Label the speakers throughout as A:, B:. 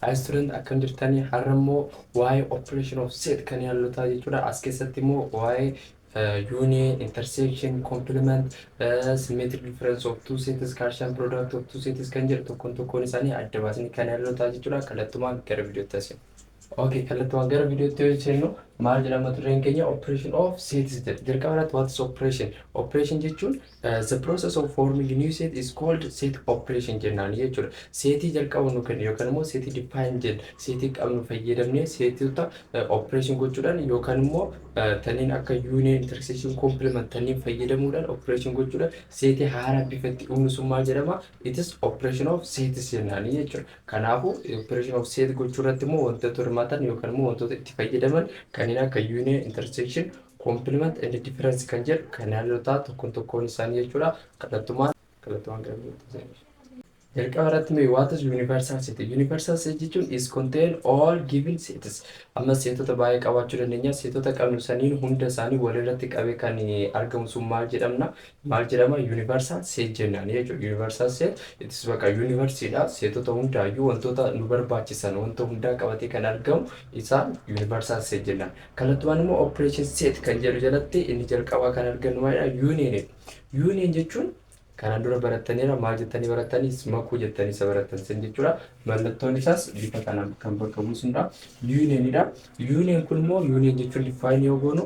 A: Hi student, akkam jirtanii? Har'a immoo waa'ee operation of set kan ilaallu jechuudha. As keessatti immoo waa'ee union, intersection, complement, symmetric difference of two sets, Cartesian product of two sets kan jedhu tokkoon tokkoon isaanii adda baasanii kan ilaallu jechuudha. Kallattumaan gara viidiyootti aseenu. Okay, kallattumaan gara viidiyootti yoo seennu maal jedhama tureen keenya? Operation of sets jedha. Jalqaba irratti, what is operation? Operation jechuun the process of forming new set is called set operation jennaan jechuudha. Seetii jalqaba nu kennu yookaan immoo seetii define jenna. Seetii qabnu fayyadamnee seetota operation gochuudhaan yookaan immoo kanneen akka union, intersection, complement kanneen fayyadamuudhaan operation gochuudhaan seetii haaraa bifa itti uumnu sun maal jedhama? It is operation of sets jennaan jechuudha. Kanaafuu operation of set gochuu irratti immoo wantoota hirmaatan yookaan immoo wantoota itti fayyadaman kanneen akka union, intersection, complement and difference kan jedhu kan yaallotaa tokkoon tokkoon isaanii jechuudha. Kallattumaan gara biyyoota isaanii. Jalqaba irratti mee, what is universal set? Universal set jechuun is contain all given sets. Amma seetota baay'ee qabaachuu dandeenya. Seetota qabnu saniin hunda isaanii walirratti qabee kan argamu sun maal jedhamna? Maal jedhama? Universal set jennaan jechuudha. Universal set, it is bakka universiidha. Seetota hundaayyuu, wantoota nu barbaachisan wanta hundaa qabatee kan argamu isaan universal set jennaan. Kallattumaan immoo operation set kan jedhu jalatti inni jalqabaa kan argannu maalidha? Union. Union jechuun kanaan dura barattaniira. Maal jettanii barattanii? Makuu jettanii isa barattan sin jechuudha. Mallattoon isaas bifa kanaan kan bakka buusnudha. Unionidha. Union kun immoo, union jechuun define yoo goonu,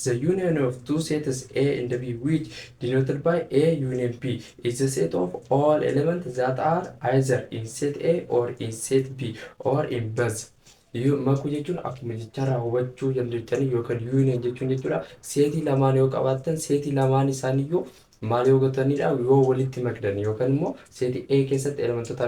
A: the union of two sets A and B, which denoted by A union B, is the set of all elements that are either in set A or in set B or in both. Makuu jechuun akkuma jecharraa hubachuu dandeettanii yookaan union jechuun jechuudha. Seetii lamaan yoo qabaattan, seetii lamaan isaaniiyyuu maal yoo gootanidha? Yoo walitti makdan yookaan immoo seetii A keessatti elementoota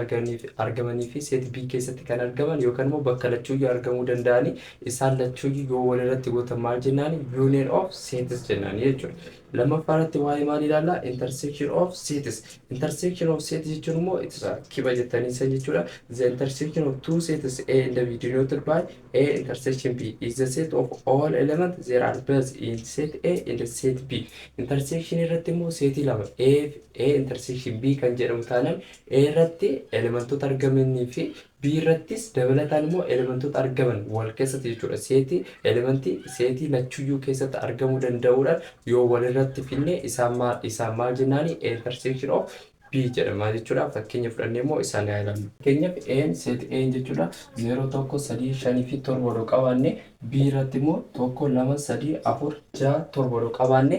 A: argamanii fi seetii B keessatti kan argaman yookaan immoo bakka lachuuyyuu argamuu danda'anii isaan lachuuyyuu yoo walirratti gootan maal jennaani? Union of sets jennaani jechuudha. Lammaffaa irratti waa'ee maal ilaalla? Intersection of sets. Intersection of sets jechuun immoo ittisa kiba jettanii san jechuudha. The intersection of two sets A and B, denoted by A intersection B, is the set of all elements there are both in set A and set B. Intersection irratti immoo seetii lama A intersection B kan jedhamu taanaan, A irratti elementoota argamanii fi B irrattis dabalataan immoo elementoota argaman wal keessatti jechuudha. Seetii elementii seetii lachuyyuu keessatti argamuu danda'uudhaan yoo walirratti finne isaan maal jennaani? A intersection of B jedhama jechuudha. Fakkeenya fudhannee immoo isaan haa ilaallu. Fakkeenyaaf A set A jechuudha. 0, 1, 3, 5 fi 7 odoo qabaanne, B irratti immoo 1, 2, 3, 4, 6, 7 odoo qabaanne,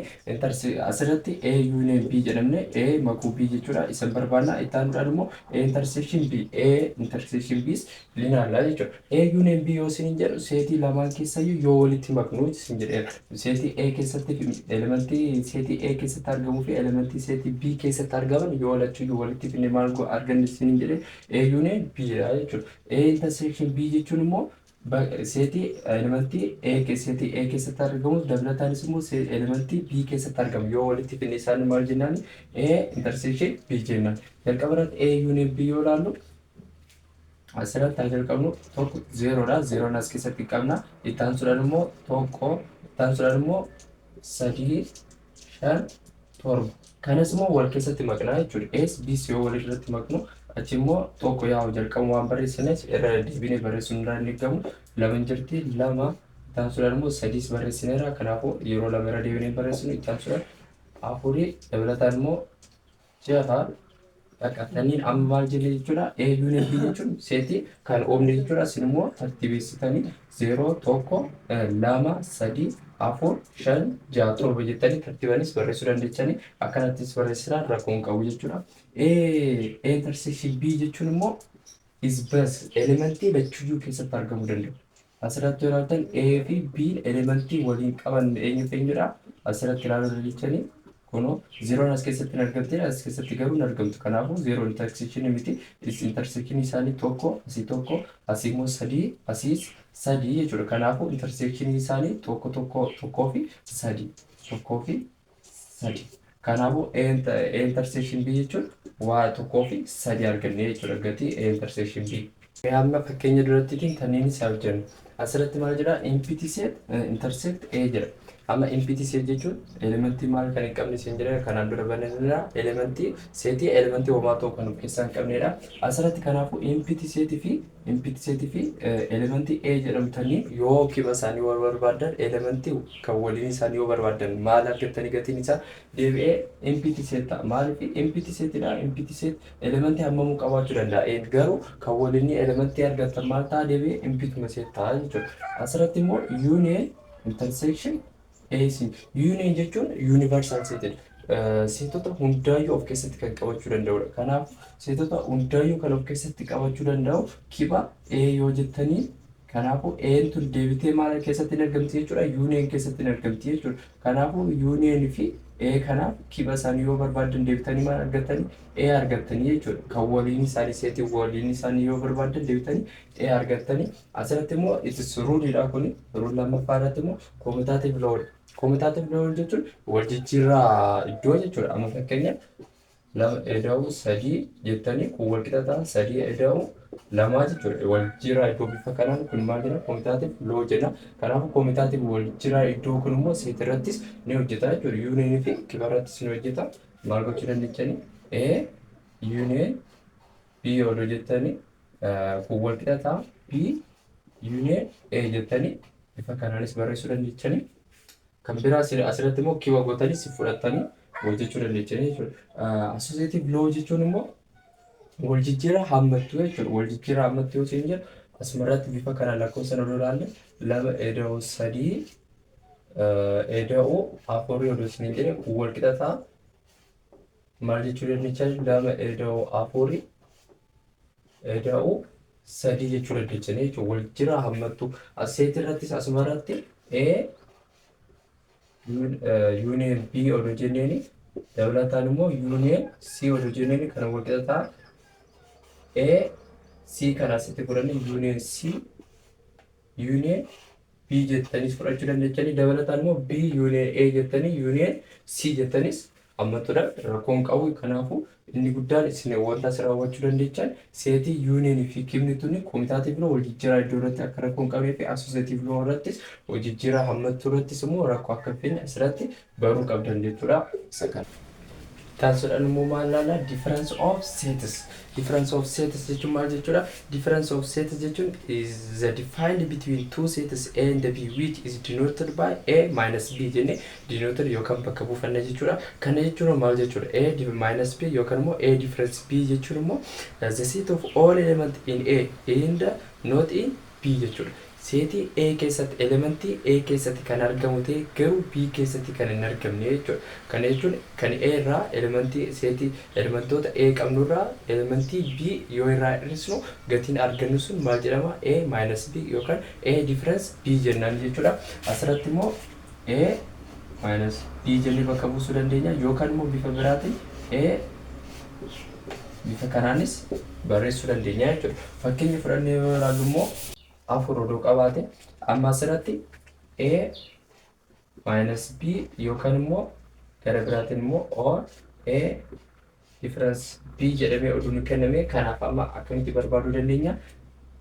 A: asirratti A union B jedhamne, A makuu B jechuudha. Isan barbaanna. Itti aanuudhaan immoo A intersection B, A intersection B ilaalla jechuudha. A union B yoo isin jedhu, seetii lamaan keessayyuu yoo walitti maknu isin jedheera. Seetii A keessatti elementii seetii A keessatti argamuu fi elementii seetii B keessatti argaman yoo lachuyyuu walitti finne maal arganne isin jedhe? A union B dha jechuudha. A intersection B jechuun immoo seetii elementii A seetii A keessatti argamu dabalataanis immoo elementii B keessatti argamu yoo walitti finne isaan maal jennaan? A intersection B jennaan. Jalqaba irratti A union B yoo ilaallu, asirratti haa jalqabnu. Tokko zeeroodha. Zeeroon as keessatti qabna. Itti aansuudhaan immoo tokko, itti aansuudhaan immoo sadii, shan, torba. Kanas immoo wal keessatti maqnaa jechuudha. S B yoo wal irratti maqnu, achi immoo tokko yaa'u jalqabu waan barreessineef irra deebinee barreessuun irraa hin eegamu. Lama hin jirti, lama. Itti aansuudhaan immoo sadiis barreessineera. Kanaafuu yeroo lama irra deebinee barreessinu. Itti aansuudhaan afurii, dabalataan immoo jaha. Dhaqatanii amma maal jenne jechuudha? A union B jechuun seetii kan oomne jechuudha. Isin immoo tartiibessitanii zeeroo, tokko, lama, sadii, afur, shan, jaha, torba jettanii tartiibanis barreessuu dandeechanii, akkanattis barreessinaan rakkoo hin qabu jechuudha. A intersection B jechuun immoo is both elementii lachuyyuu keessatti argamuu danda'u. Asirratti yoo ilaaltan, A fi B elementii waliin qaban eenyu fi eenyudha? Asirratti ilaaluu dandeechanii, kunoo zeeroon as keessatti hin argamte, as keessatti garuu hin argamtu. Kanaafuu zeeroo intersection miti. Intersection isaanii tokko, asii tokko, asii immoo sadii, asiis sadii jechuudha. Kanaafuu intersection isaanii tokko, tokko, tokkoo fi sadii, tokkoo fi sadii. Kanaafuu A intersection B jechuun waa tokkoo fi sadii arganne jechuudha, gatii A intersection B. Amma fakkeenya durattiitiin kanneen isaa hojjennu. Asirratti maal jedhaa? Empty set intersect A jedha. Amma empty set jechuun elementii maal kan hin qabne isin jedhee kanaan dura bananidha. Elementii setii elementii homaa ta'uu kan of keessaa hin qabnedha. Asirratti kanaafuu empty setii fi elementii A jedhamtanii yoo kiba isaanii wal barbaadan, elementii kan waliin isaanii yoo barbaadan, maal argattanii? Gatiin isaa deebi'ee empty set ta'a. Maaliif empty setidha? Empty set elementii hammamuu qabaachuu danda'a? Garuu kan waliin elementii argattan maal ta'a? Deebi'ee emptytuma set ta'a jechuudha. Asirratti immoo union intersection AC. Union jechuun universal setidha. Setota hundaayyuu of keessatti kan qabachuu danda'udha. Kanaaf setota hundaayyuu kan of keessatti qabachuu danda'u kiba A yoo jettanii, kanaafuu A'n tun deebitee maal keessatti hin argamti jechuudha? Union keessatti hin argamti jechuudha. Kanaafuu union fi A kanaaf kiba isaanii yoo barbaadan, deebitanii maal argattanii? A argattanii jechuudha. Kan waliin isaanii, setii waliin isaanii yoo barbaadan, deebitanii A argattanii. Asirratti immoo itis ruleiidha kuni. Rule lammaffaa irratti immoo commutative lawdha. Commutative law jechuun wal jijjiirraa iddoo jechuudha. Amma fakkeenyaaf lama eda'uu sadii jettanii kun wal qixa ta'a sadii eda'uu lamaa jechuudha. Wal jijjiirraa iddoo bifa kanaan kun maal jenna? Commutative law jenna. Kanaafuu commutative wal jijjiirraa iddoo kun immoo set irrattis ni hojjeta jechuudha. Unionii fi kiba irrattis ni hojjeta. Maal gochuu dandeechanii? A union B odoo jettanii kun wal qixa ta'a B union A jettanii bifa kanaanis barreessuu dandeechanii. Kan biraa asirratti immoo kiba gootanii si fudhattanii hojjechuu dandeechanii jechuudha. Associative law jechuun immoo wal jijjiirraa hammattuu jechuudha. Wal jijjiirraa hammattuu yoo isin jedhu, asumarratti bifa kana lakkoofsa odoo ilaalle, lama eda'uu sadii eda'uu afurii odoo isin jedhe kun wal qixa ta'a. Maal jechuu dandeechaa? Lama eda'uu afurii eda'uu sadii jechuu dandeechanii jechuudha. Wal jijjiirraa hammattuu. Set irrattis asumarratti A union B odoo jenneeni, dabalataan immoo union C odoo jenneeni, kana wal qixa ta'a. A C kana asitti fudhannee union C union B jettaniis fudhachuu dandeechanii, dabalataan immoo B union A jettanii union C jettanis hammattuudha, rakkoon qabu. Kanaafuu inni guddaan isin wanta as raawwachuu dandeechan, setii unionii fi kibni tuni commutative law wal jijjiiraa iddoo irratti akka rakkoo hin qabnee fi associative law irrattis wal jijjiiraa hammattuu irrattis immoo rakkoo akka hin fidne asirratti baruu qabdan jechuudha. Isa kana. Taasisuudhaan immoo maal ilaalla? Difference of sets. Difference of sets jechuun maal jechuudha? Difference of sets jechuun is the defined between two sets A and B, which is denoted by A minus B jennee denoted yookaan bakka buufanna jechuudha. Kana jechuun maal jechuudha? A minus B yookaan immoo A difference B jechuun immoo the set of all element in A and not in B jechuudha. Setii A keessatti, elementii A keessatti kan argamu ta'e garuu B keessatti kan hin argamne jechuudha. Kana jechuun kan A irraa elementii, setii elementoota A qabnurraa elementii B yoo irraa hir'isnu gatiin argannu sun maal jedhama? A minus B yookaan A difference B jennaan jechuudha. Asirratti immoo A minus B jennee bakka buusuu dandeenya yookaan immoo bifa biraatiin A bifa kanaanis barreessuu dandeenya jechuudha. Fakkeenya fudhannee yoo ilaallu immoo, afur odoo qabaate, amma asirratti A minus B yookaan immoo gara biraatiin immoo or A difference B jedhamee oduu nu kenname, kanaaf amma akkamitti barbaaduu dandeenya?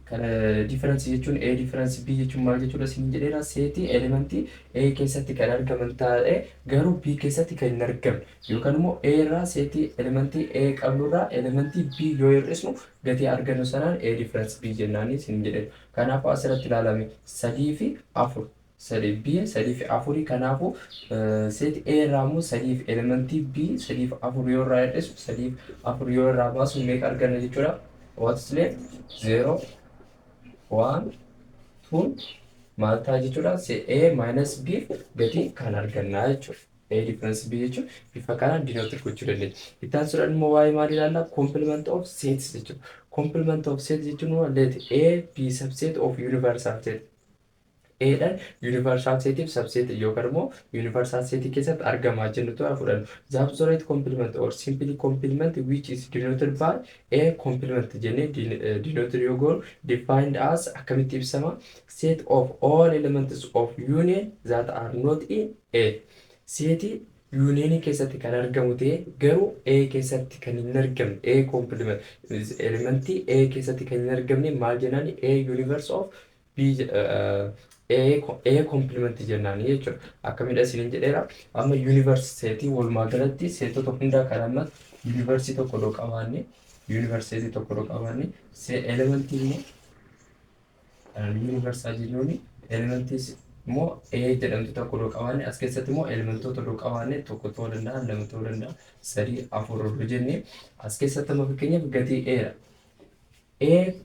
A: Kana difference jechuun, A difference B jechuun maal jechuudha isin jedheera. Setii elementii A keessatti kan argaman ta'ee garuu B keessatti kan hin argamne yookaan immoo A irraa, setii elementii A qabnurraa elementii B yoo hir'isnu gatii argannu sanaan A difference B jennaanii isin jedheera. Kanaafuu asirratti ilaalame sadii fi afur, sadii B sadii fi afurii. Kanaafuu set A irraa immoo sadii fi elementii B sadii fi afur yoo irraa hir'isu, sadii fi afur yoo irraa baasu meeqa arganna jechuudha? What's left? Zero, one, two maal ta'a jechuudha? A minus B gatii kan argannaa jechuudha. A difference B jechuun bifa kanaan denote gochuu dandeenya. Itti aansuudhaan immoo waa'ee maal ilaalla? Complement of sets jechuudha. Complement of sets jechuun immoo let A be subset of universal set. A dhaan universal setiif subset yookaan immoo universal set keessatti argamaa jennutu haa fudhannu. The absolute complement or simply complement, which is denoted by A complement jennee denoted yoo goonu, defined as akkamitti ibsama? Set of all elements of union that are not in A. Setii unionii keessatti kan argamu ta'ee garuu A keessatti kan hin argamne, A complement elementii A keessatti kan hin argamne maal jennaan? A universe of B. A complement jennaani jechuudha. Akkamidha isiniin jedheera. Amma universe setii walumaa galatti setota hundaa kan ammas universe tokko doo qabaanne, universe tokko doo qabaanne, elementii immoo universe jennuuni, elementii immoo A jedhamtu tokko doo qabaanne, as keessatti immoo elementoota doo qabaanne, tokko ta'uu danda'a, lama ta'uu danda'a, sadii, afur odoo jenne, as keessatti amma fakkeenyaaf gatii A dha.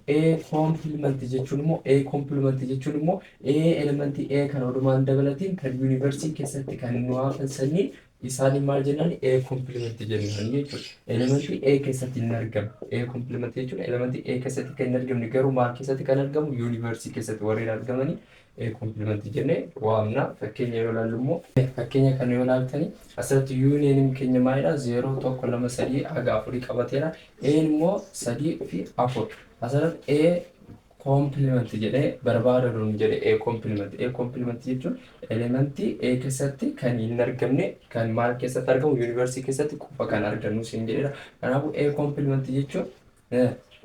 A: A complement jechuun immoo, A complement jechuun immoo A elementii A kan odumaan dabalatiin kan universe keessatti kan nu hafan sanii isaanii maal jennaan? A complement jennaan jechuudha. Elementii A keessatti hin argamu. A complement jechuun elementii A keessatti kan hin argamne garuu maal keessatti kan argamu? Universe keessatti warreen argamanii A complement jennee waamna. Fakkeenya yoo ilaallu immoo, fakkeenya kana yoo ilaaltani, asirratti unioniin keenya maalidha? Zeeroo, tokko, lama, sadii haga afurii qabateera. A immoo sadii fi afur. Asirratti A complement jedhee barbaada nuun jedhe. A complement. A complement jechuun elementii A keessatti kan hin argamne kan maal keessatti argamu? Universe keessatti qofa kan argannu siin jedheera. Kanaafuu A complement jechuun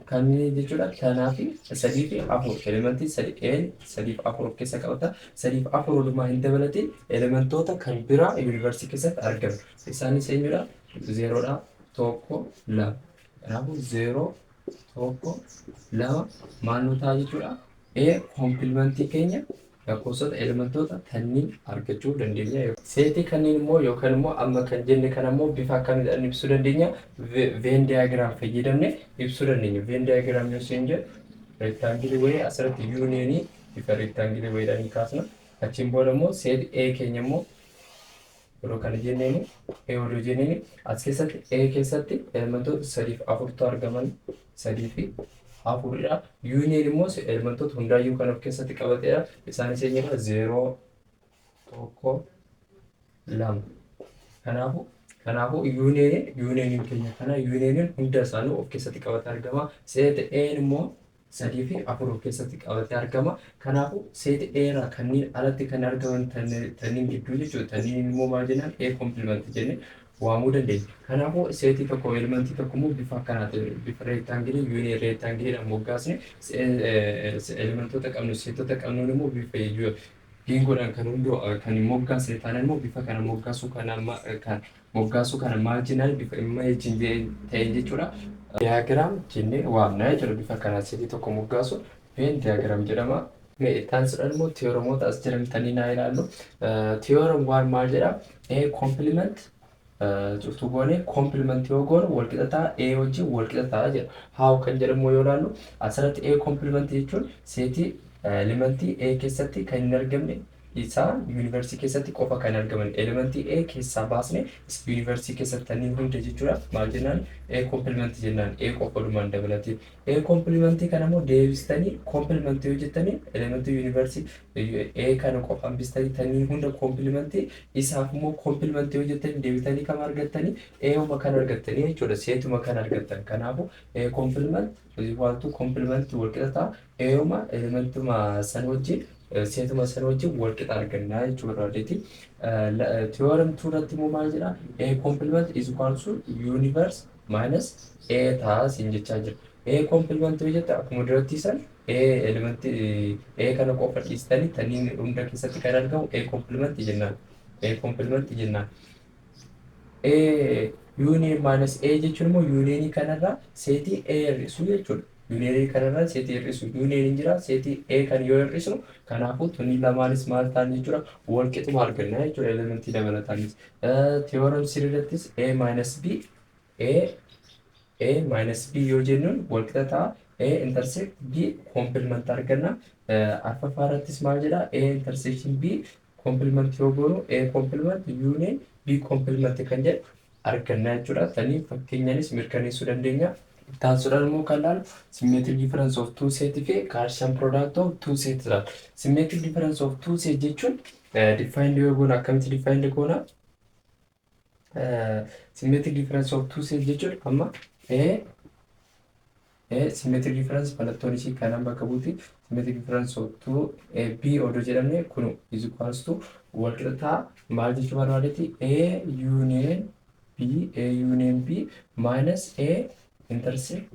A: kan jechuudha kanaa fi sadii fi afur, elementii sadi A sadii fi afur of keessa qabata. Sadii fi afur odumaa hin dabalatin elementoota kan biraa universe keessatti argamu. Isaanis eenyudha? Zeeroodha, tokko, lama. Kanaafuu zeeroo, tokko, lama maal nu ta'a jechuudha? A complementii keenya lakkoofsota elementoota kanneen argachuu dandeenya. Setii kanneen immoo yookaan immoo amma kan jenne kana immoo bifa akkamiidhaan ibsuu dandeenya? Venn diagram fayyadamne ibsuu dandeenya. Venn diagram yoo isin jedhu, rectangle wayii asirratti unionii bifa rectangle wayiidhaan kaasna. Achiin booda immoo set A keenya immoo yeroo kana jenneeni, A odoo jenneeni, as keessatti A keessatti elementoota sadiif afurtu argaman, sadii fi afuridha. Union immoo elementoota hundaayyuu kan of keessatti qabateedha. Isaanis eenyudha? Zeeroo, tokko, lama. Kanaafuu unioniin keenya kana unioniin hunda isaanii of keessatti qabatee argama. Set A immoo sadii fi afur of keessatti qabatee argama. Kanaafuu set A irraa kanneen alatti kan argaman tanniin gidduu jechuudha. Tanniin immoo maal jennaan? A complement jennee waamuu dandeenya. Kanaafuu setii tokko, elementii tokko immoo bifa akkanaatiin, bifa rectangle union rectangleiidhaan moggaasne, elementoota qabnu, setota qabnuun immoo bifa geengoodhaan kan hundoo kan moggaasne taanaan immoo bifa kana moggaasuu kana kan moggaasuu kana maal jennaan? Bifa image ta'een jechuudha. Diagram jennee waamna jechuudha. Bifa kanaan setii tokko moggaasu Venn diagram jedhama. Itti aansuudhaan immoo theoremoota as jiran naa ilaallu. Theorem waan maal jedha? A complement cuftuu goone complement yoo goone walqixa A wajjin walqixa ta'a jedha. How kan jedhamu yoo ilaallu, asirratti A complement jechuun setii elementii A keessatti kan hin argamne isaa universe keessatti qofa kan argaman, elementii A keessaa baasne universe keessatti kanneen hunda jechuudha. Maal jennaan? A complement jennaan, A qofa dhumaan dabalatee. A complementii kana immoo deebistanii complementii yoo jettanii, elementii universe A kana qofa hambistanii kanneen hunda complementii isaaf immoo complementii yoo jettanii, deebitanii kam argattanii? A kan argattanii jechuudha, setuma kan argattan. Kanaafuu A complement equal to complementii walqixa ta'a A elementuma san wajjin, setuma sana wajjin walqixa argannaa jechuu barbaadeeti. Theorem 2 irratti immoo maal jedha? A complement is equal to universe minus A ta'a siin jechaa jira. A complement yoo jette, akkuma duratti san A elementii A kana qofa dhiistanii taniin hunda keessatti kan argamu A complement jennaan. A complement jennaan. A union minus A jechuun immoo unionii kanarraa setii A hir'isuu jechuudha. Unionii kanarraa setii hir'isu. Unioniin jira, setii A kan yoo hir'isnu, kanaafuu tunii lamaanis maal ta'an jechuudha? Wal qixuma arganna jechuudha elementii dabalataanis. Theorem 3 irrattis A minus B, A minus B yoo jennuun wal qixa ta'a. A intersect B complement arganna. Arfaffaa irrattis maal jedha? A intersection B complement yoo goonu A complement union B complement kan jedhu arganna jechuudha. Tanii fakkeenyaanis mirkaneessuu dandeenya. Itti aansuudhaan immoo kan ilaallu symmetric difference of two set fi Cartesian product of two set ilaalla. Symmetric difference of two set jechuun defined yoo goonu, akkamitti defined goona? Symmetric difference of two set jechuun amma A symmetric difference mallattoon ishii kanaan bakka buuti. Symmetric difference of two A B odoo jedhamne, kun is equals to walqixa ta'a maal jechuu barbaadetti? A union B, A union B minus A intersect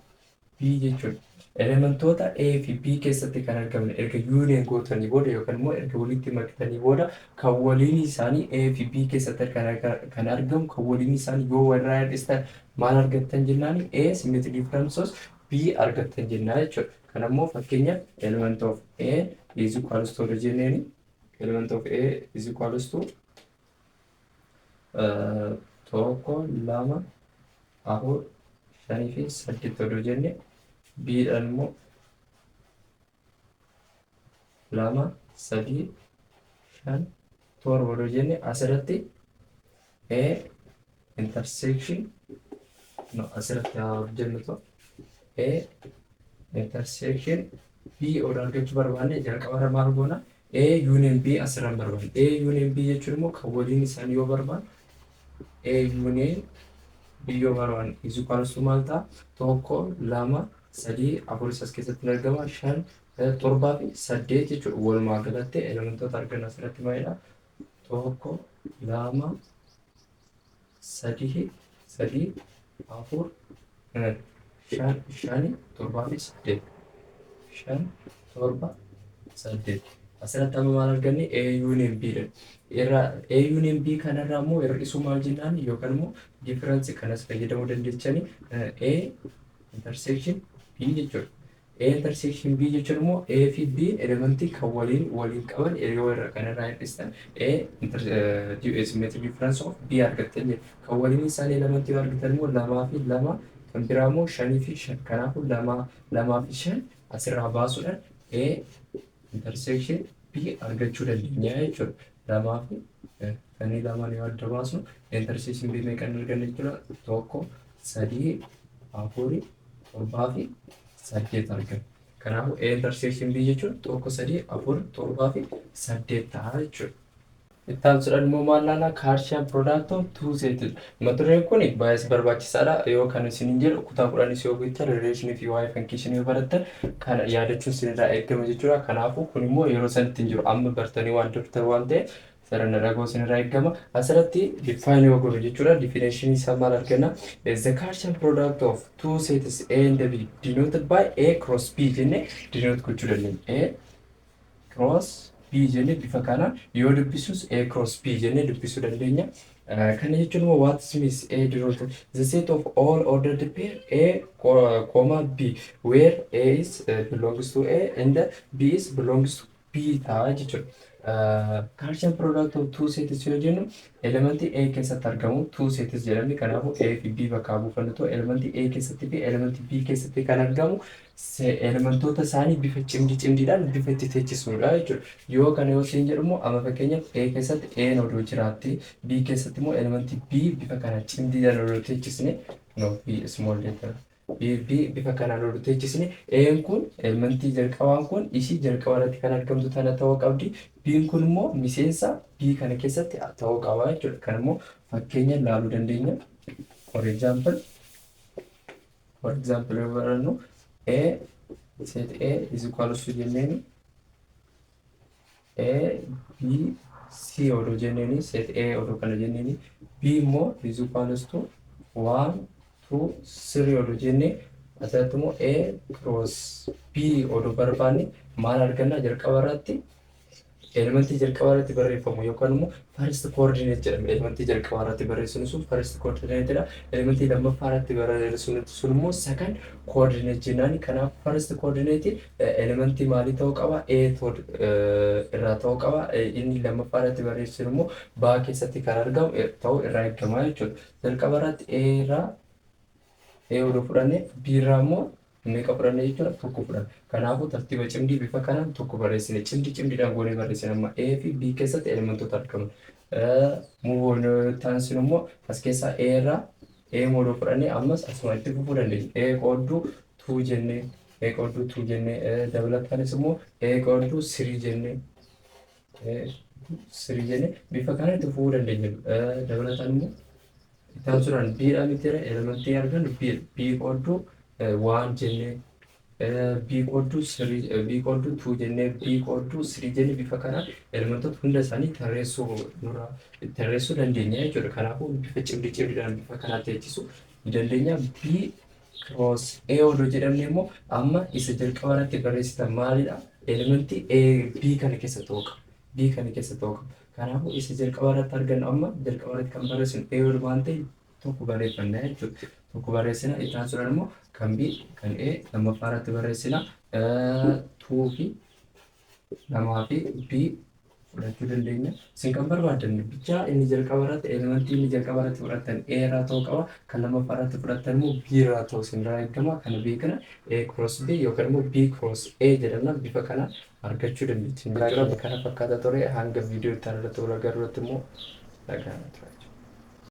A: B jechuudha. Elementoota A fi B keessatti kan argaman erga union gootanii booda yookaan immoo erga walitti maktanii booda, kan waliin isaanii A fi B keessatti kan argamu, kan waliin isaanii yoo walirraa hir'istan maal argattan jennaani? A symmetric difference of B argattan jennaa jechuudha. Kan ammoo fakkeenyaaf element of A is equals to jenneeni, element of A is equals to tokko, lama, afur, shanii fi saddeet odoo jenne, B dhaan immoo lama, sadii, shan, torba odoo jenne, asirratti A intersection, no, asirratti haa hojjennu ta'u, A intersection B odoo argachuu barbaanne, jalqabarra maal goona? A union B asirraan barbaanne. A union B jechuun immoo kan waliin isaanii yoo barbaanne, A union B yoo barbaanne is equals to maal ta'a? Tokko, lama, sadii, afur isas keessatti ni argama, shan, torbaa fi saddeet jechuudha. Walumaa galatti elementoota arganna asirratti maalidha? Tokko, lama, sadii, sadii, afur, shan, shani, torbaa fi saddeet. Shan, torba, saddeet. Asirratti amma maal arganne? A union B dha. Irra A union B kanarraa immoo hir'isuu maal jennaan, yookaan immoo difference kanas fayyadamuu dandeechanii, A intersection B jechuudha. A intersection B jechuun immoo A fi B elementii kan waliin waliin qaban yoo irra kanarraa hir'istan A symmetric difference of B argattan jedha. Kan waliin isaanii elementii yoo argatan immoo lamaa fi lama, kan biraa immoo shanii fi shan. Kanaafuu lama, lamaa fi shan asirraa baasuudhaan A intersection B argachuu dandeenya jechuudha. Lamaa fi kanneen lamaan yoo adda baasnu intersection B meeqan arganna jechuudha? Tokko, sadii, afuri, torbaa fi saddeet arganna. Kanaafuu A intersection B jechuun tokko, sadii, afur, torbaa fi saddeet ta'a jechuudha. Itti aansuudhaan immoo maal ilaalla? Cartesian product of two sets. Mata dureen kun baay'ee barbaachisaadha. Yoo kan isiniin jedhu kutaa 10s yoo guuttan, relationii fi waa'ee functionii yoo barattan, kana yaadachuun isinirraa eegama jechuudha. Kanaafuu kun immoo yeroo sanitti hin jiru. Amma bartanii waan dartan waan ta'eef sirna dhagoo isinirraa eegama. Asirratti define yoo godhu jechuudha. Definition isaa maal arganna? The Cartesian product of two sets A and B denoted by A cross B jennee denote gochuu dandeenya. A cross B jennee bifa kanaan yoo dubbisus A cross B jennee dubbisuu dandeenya. Kana jechuun immoo what means A denoted the set of all ordered pair A comma B, where A is belongs to A and B is belongs to B ta'a jechuudha. Cartesian product of two sets yoo jennu, elementii A keessatti argamu two sets jedhamni. Kanaafuu A fi B bakka buufannu ta'u, elementii A keessatti fi elementii B keessatti kan argamu elementoota isaanii bifa cimdii cimdiidhaan bifa itti teechisnudha jechuudha. Yoo kana yoo siin jedhu immoo, amma fakkeenyaaf A keessatti A odoo jiraatti, B keessatti immoo elementii B bifa kana cimdiidhaan odoo teechisne, no, B small letter B, B bifa kanaan odoo teechisne, A'n kun elementii jalqabaan kun ishii jalqaba irratti kan argamtu tana ta'uu qabdi. B'n kun immoo miseensa B kana keessatti ta'uu qaba jechuudha. Kan immoo fakkeenya ilaaluu dandeenya. For example yoo barannu, A set A is equals to jenneeni, A B C odoo jenneeni, set A odoo kana jenneeni, B immoo is equals to 1, 2, 3 odoo jennee, asirratti immoo A cross B odoo barbaanne maal arganna? Jalqaba irratti elementii jalqaba irratti barreeffamu yookaan immoo first coordinate jedhama. Elementii jalqaba irratti barreessinu sun first coordinate dha. Elementii lammaffaa irratti barreessinu sun immoo second coordinate jennaani. Kanaaf first coordinate elementii maalii ta'uu qaba? A irraa ta'uu qaba. Inni lammaffaa irratti barreessinu immoo B keessatti kan argamu ta'uu irraa eegama jechuudha. Jalqaba irratti A irraa A odoo fudhanne, B irraa immoo meeqa fudhanne jechuudha? Tokko fudhanne. Kanaafuu tartiiba cimdii bifa kanaan tokko barreessine. Cimdii cimdiidhaan goonee barreessine amma A fi B keessatti elementoota argaman. Move taansin immoo as keessaa A irraa A odoo fudhanne, ammas asuma itti fufuu dandeenya. A qoodduu 2 jennee, A qoodduu 2 jennee, dabalataanis immoo A qoodduu 3 jennee, 3 jennee bifa kanaan itti fufuu dandeenya. Dabalataan immoo itti aansuudhaan B dha miti elementii argannu B, B qoodduu 1 jennee, B qoodduu 3, B qoodduu 2 jennee, B qoodduu 3 jennee, bifa kanaan elementoota hunda isaanii tarreessuu nurraa tarreessuu dandeenya jechuudha. Kanaafuu bifa cimdii cimdiidhaan bifa kanaan teechisuu ni dandeenya. B Cross A odoo jedhamne immoo, amma isa jalqaba irratti barreessitan maalidha? Elementii A B kana keessa ta'uu qaba. B kana keessa ta'uu qaba. Kanaafuu isa jalqaba irratti argannu, amma jalqaba irratti kan barreessinu A waan ta'e tokko barreeffanna jechuudha. Tokko barreessina. Itti aansuudhaan immoo kan B kan A lammaffaa irratti barreessina. Two fi lamaa fi B fudhachuu dandeenya. Isin kan barbaadan bichaa inni jalqaba irratti, elementii inni jalqaba irratti fudhattan A irraa ta'uu qaba. Kan lammaffaa irratti fudhattan immoo B irraa ta'uu isin irraa eegama. Kana beekna, A cross B yookaan immoo B cross A jedhamna, bifa kana argachuu dandeenya jechuudha. Kana fakkaata ture. Hanga viidiyoo itti aanu irratti wal agarruutti immoo nagaan ture.